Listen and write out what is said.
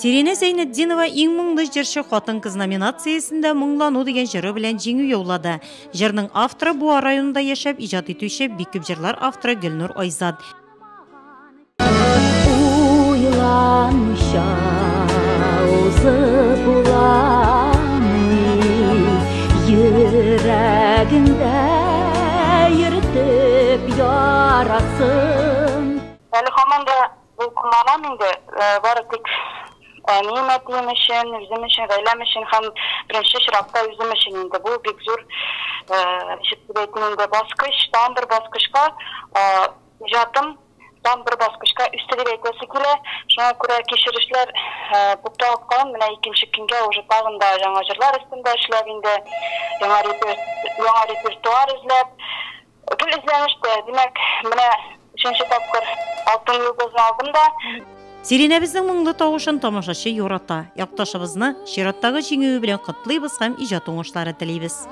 Сиринә Зәйнетдинова Иң моңлы җырчы хатын-кыз номинациясендә Моңлану дигән җыры белән җиңү яулады. Җырның авторы Буа районында яшәп иҗат итүче бик күп җырлар авторы Гөлнур Айзат. Уйланмыйча узып буламыни, йөрәгеңдә йөртеп ярасын. Әле һаман да Дулкынланам инде, бары тик әнием, әтием өчен, үзем өчен, гаиләм өчен һәм беренче чиратта үзем өчен инде. Бу бик зур, ничек дип әйтим инде, баскыч, тагын бер баскычка, иҗатым тагын бер баскычка үсте дип әйтәсе килә. Шуңа күрә кичерешләр тукталып калам, менә икенче көнгә уже тагын да яңа җырлар өстендә эшләп инде, яңа репертуар эзләп, Гел эзләнештә, димәк, менә өченче тапкыр Алтын йолдызны алдым да. Сиринәбезнең моңлы тавышын тамашачы ярата. Якташыбызны чираттагы җиңүе белән котлыйбыз һәм иҗат уңышлары телибез.